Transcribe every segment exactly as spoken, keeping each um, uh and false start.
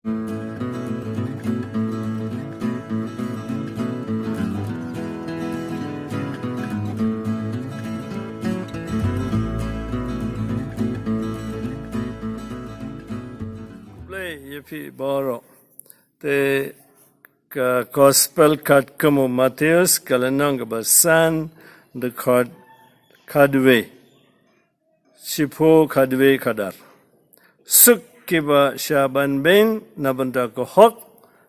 Khublei ïa phi baroh. Te ka Gospel katkum u Mathaios ka lynnong kaba san, dkhot khatwei. Shiphew khatwei, khatar. Suk kiba shah ban beiñ na bynta ka hok,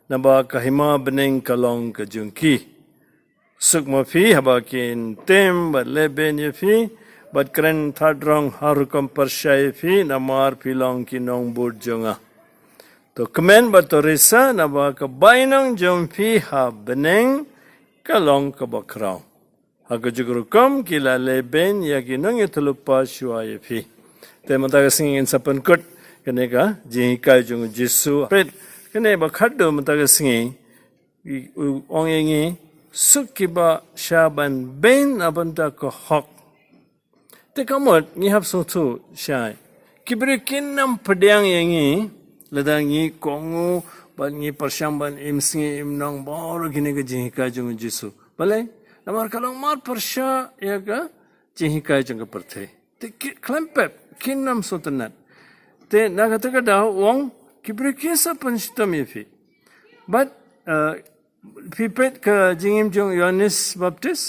naba ka hima bneng ka long ka jong ki. Suk ma phi haba kin tim bad leh beiñ ïa phi, bad kren thad rong ha rukom pyrshah ïa phi, namar phi long ki nongbud jong nga. To kmen bad to risa, naba ka bainong jong phi ha bneng ka long kaba khraw. Ha kajuh ka rukom ki la leh beiñ ïa ki nongïathuhlypa shuwa ïa phi. Te mynta ka sngi ngin sa pynkut kane ka jinghikai jong u Jisu. Peit kane ba khatduh mynta ka sngi, u ong ïa ngi, suk kiba shah ban beiñ na bynta ka hok. Te ka mut ngi hap sngewthuh shai, ki briew kin ym pdiang ïa ngi lada ngi kohnguh bad ngi pyrshang ban im sngi im nong baroh kine ka jinghikai jong u Jisu. Balei? Namar ka long mar pyrshah ïa ka jinghikai jong ka pyrthei. Te ki khlem pep, kin ym sngewtynnat. Te na kata ka daw u ong, ki briew kin sa pynshitom ïa phi. Bad, eh, phi peit ka jingim jong u Ïoannis Baptis,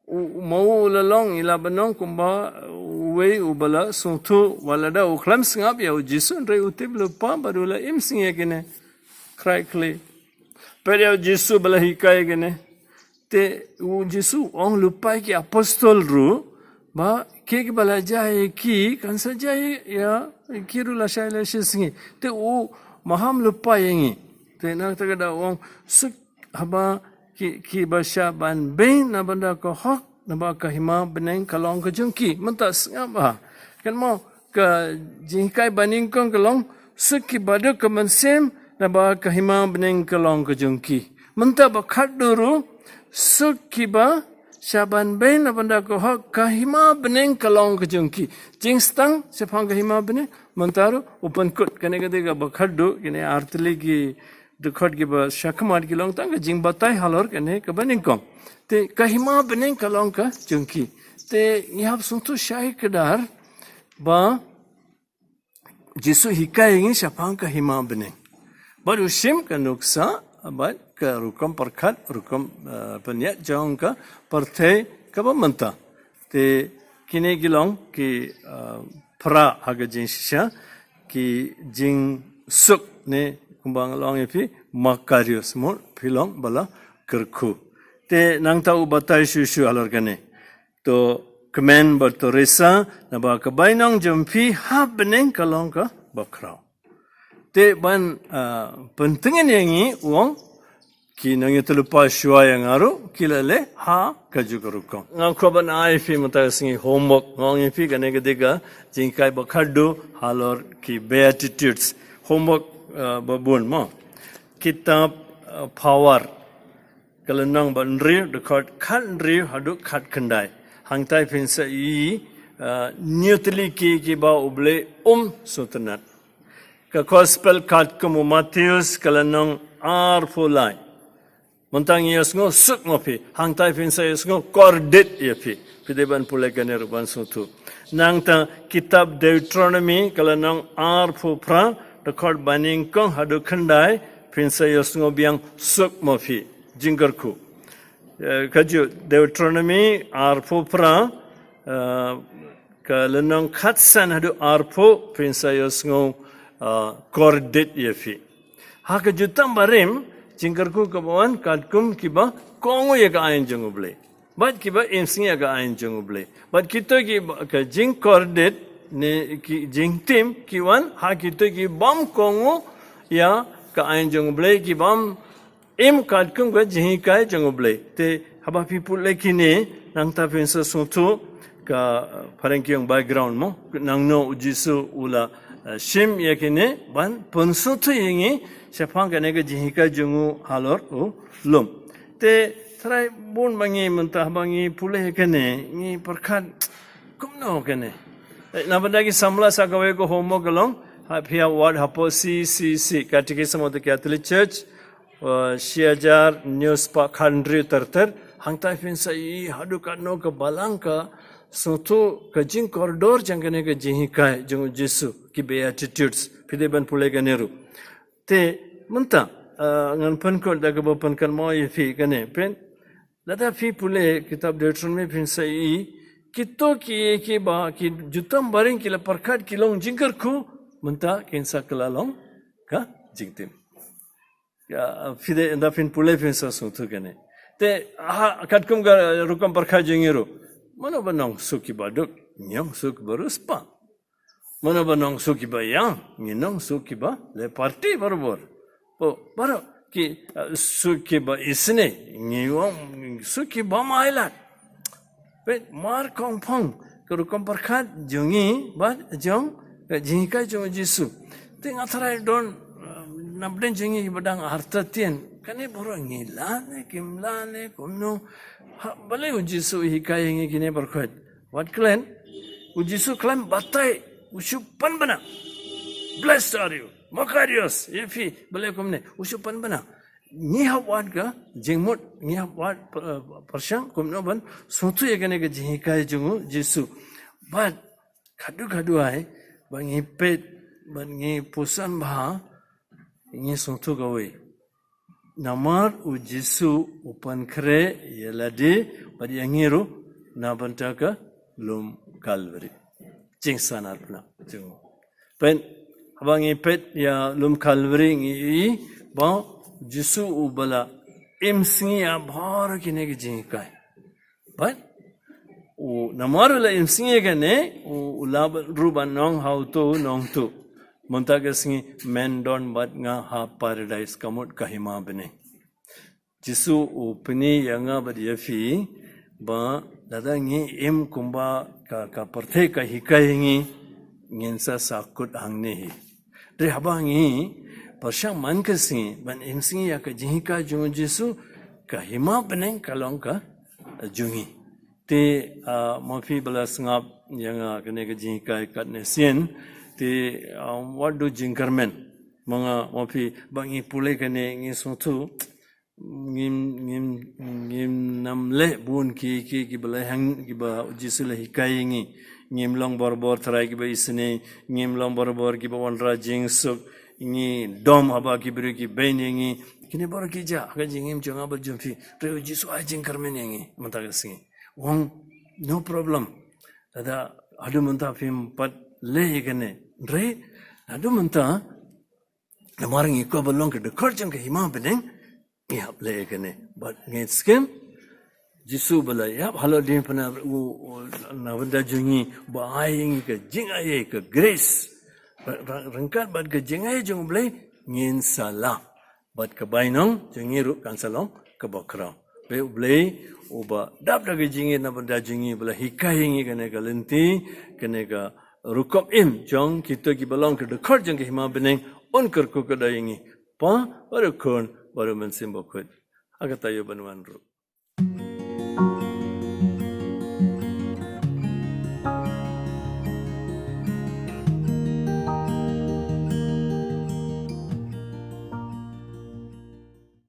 u, u ma u la long, i la ban long kumba uwei uba la sngewthuh, wat lada u khlem sngap ïa u Jisu, hynrei u tip lypa bad u la im sngi ïa kine khraikhlieh. Peit ïa u Jisu ba la hikai ïa kine. Te u Jisu u ong lypa ïa ki apostol ruh, ba ki kiba la jia ïa ki, kan sa jia ïa ki ruh lashai lashisngi. Te u maham lypa ïa ngi. Te na kata ka daw u ong, suk haba ki, kiba shah ban beiñ na bynta ka hok, naba ka hima bneng ka long ka jong ki. Mynta sngap ha. Kan mo ka jinghikai banyngkong ka long, suk kiba duk ka mynsiem, naba ka hima bneng ka long ka jong ki. Mynta ba khatduh ruh, suk kiba shah ban beiñ na bynta ka hok, ka hima bneng ka long ka jong ki. Jingstang shaphang ka hima bneng, mynta ruh u pynkut, kane ka dei kaba khatduh, kine ar tylli ki dkhot kiba shakhmat ki long tang ka jingbatai halor kane kaba nyngkong. Te ka hima bneng ka long ka jong ki. Te ngi hap sngewthuh shai kdar ba Jisu hikai ïa ngi shaphang ka hima bneng. Bad u shim ka nuksa, bad ka rukom pyrkhat, rukom, eh, pynïaid jong ka pyrthei kaba mynta. Te kine ki long ki, eh, phra ha ka jingshisha, ki jingsuk ne kumba nga la ong ïa phi, makarios, mut phi long ba la kyrkhu. Te nangta u batai shuh shuh halor kane. To kmen bad to risa, naba ka bainong jong phi ha bneng ka long kaba khraw. Te ban, ah, pyntngen ïa ngi u ong, ki nongïathuhlypa shuwa ïa nga ruh ki la leh ha kajuh ka rukom. Nga kwah ban ai ïa phi mynta ka sngi homework, nga ong ïa phi kane ka dei ka jinghikai ba khatduh halor ki Beatitudes. Homework, ah, ba bun mo. Kitab, ah, Power. Ka lynnong ba hynriew, dkhot khathynriew haduh khatkhyndai. Hangtai phin sa ïohi, ah, hynñiew tylli ki kiba U Blei um sngewtynnat. Ka Gospel katkum u Mathaios ka lynnong arphew lai. Mynta ngi ïohsngew suk ma phi, hangtai phin sa ïohsngew kordit ïa phi. Phi dei ban pule kane ruh ban sngewthuh. Nangta kitab Deuteronomy ka lynnong arphew phra, dkhot banyngkong haduh khyndai, phin sa ïohsngew biang suk ma phi. Jingkyrkhu. Eh, kajuh Deuteronomy arphew phra, eh, ka lynnong khatsan haduh arphew, phin sa ïohsngew, ah, kordit ïa phi. Ha ka jutang barim, jingkyrkhu kaba wan katkum kiba kohnguh ïa ka aiñ jong U Blei. Bad kiba im sngi ïa ka aiñ jong U Blei. Bad kito kiba, ka jingkordit ne ki jingtim ki wan ha kito kibym kohnguh ïa ka aiñ jong U Blei, kibym im katkum ka jinghikai jong U Blei. Te haba phi pule kine, nangta phin sa sngewthuh ka, uh, phareng ki ong background mo, nangno U Jisu u la, uh, shim ïa kine ban pynsngewthuh ïa ngi shaphang kane ka jinghikai jong u halor u lum. Te trai bun ba ngi mynta haba ngi pule ïa kane, ngi pyrkhat kumno kane. Eh, na bynta ki samla sa kawei ka homework ka long, Hap hia wad hapoh C C C, Catechism of the Catholic Church, uh, shi hajar hynñiew spah khathynriew ter ter, hangta phin sa ïohi haduh katno ka balang ka sngewthuh ka jingkordor jong kane ka jinghikai jong u Jisu, ki Beatitudes, phi dei ban pule kane ruh. Te, mynta, uh, ngan pynkut da kaba pynkynmaw ïa phi kane, phin, lada phi pule kitab Deuteronomi phin sa ïohi, kito ki, kiba, ki junom baring ki la pyrkhat ki long jingkyrkhu, mynta kin sa kylla long ka jingtim. Ïa, phi dei, ynda phin pule phin sa sngewthuh kane. Te, ha, katkum ka rukom pyrkhat jong ngi ruh. Mano ba nong suk kiba duk, ngi ong suk kiba riewspah. Mano ba nong suk kiba ïang, ngi ong suk kiba leh party barabor. Bad baroh ki, uh, suk kiba isynei, ngi ong suk kiba mailat. Peit mar kongpong ka rukom pyrkhat jong ngi bad jong ka jinghikai jong u Jisu. Te nga tharai don, uh, napdeng jong ngi ba dang artatien. Kane baroh ngi lah ne, kim lah ne, kumno. Ha, balei u Jisu u hikai ïa ngi kine baroh khoit. Wat klet, u Jisu khlem batai, u shu pynbna. Blessed are you, Makarios, ïa phi, balei kumne, u shu pynbna. Ngi hap wad ka jingmut, ngi hap wad, uh, pyrshang, kumno ban sngewthuh ïa kane ka jinghikai jong u Jisu. Bad, khadduh khadduh ai, ba ngi peit, ba ngi pyrshang bha, ngi sngewthuh kawei. Namar u Jisu u pynkhreh ïa lade bad ïa ngi ruh na bynta ka lum Kalbari. Jingsanar pynah jong u. Peit, haba ngi peit ïa lum Kalbari ngi ïohi ba u Jisu uba la im sngi ïa baroh kine ki jinghikai. Bad u, namar u la im sngi ïa kane, u, u lah ruh ban ong ha uto u nongtuh. Mynta ka sngi men don bad nga ha paradais, ka mut ka hima bneng. Jisu u pyni ïa nga bad ïa phi ba lada ngi im kumba ka, ka pyrthei ka hikai ngi, ngin sa sahkut hangne hi. Hynrei haba ngi pyrshang man ka sngi ban im sngi ïa ka jinghikai jong u Jisu, ka hima bneng ka long ka jong ngi. Te, ah, ma phi ba la sngap ïa nga kane ka jinghikai katne sien, te, ah, wat du jingkyrmen. Ma nga, ma phi ba ngi pule kane ngi sngewthuh, ngim, ngim, ngim nang leh bun ki, ki, kiba la hang, kiba u Jisu la hikai ïa ngi. Ngim long barabor trai kiba isynei, ngim long barabor kiba wanrah jingsuk, ngi dom haba ki briew ki beiñ ïa ngi. Kine baroh ki jah ha ka jingim jong nga bad jong phi. Hynrei u Jisu ai jingkyrmen ïa ngi mynta ka sngi. U ong, no problem. Lada haduh mynta phim pat leh ïa kane. Hynrei haduh mynta, namar ngi kwah ban long ka dkhot jong ka hima bneng, ngi hap leh ïa kane. Bad ngi skhem, Jisu ba la ïap halor diengphna u, u, na bynta jong ngi, ba ai ïa ngi ka jingai, ka grace. Ra-, ra-, ryngkat bad ka jingai jong U Blei, ngin sa lah. Bad ka bainong jong ngi ruh kan sa long kaba khraw. Ba U Blei uba dap da ka jingngeit na bynta jong ngi, ba la hikai ïa ngi kane ka lynti, kane ka rukom im jong kito kiba long ka dkhot jong ka hima bneng, un kyrkhu kyrdoh ïa ngi. Kpa, bad u Khun, bad u Mynsiem Bakhuid. Ha ka taïew ban wan ruh.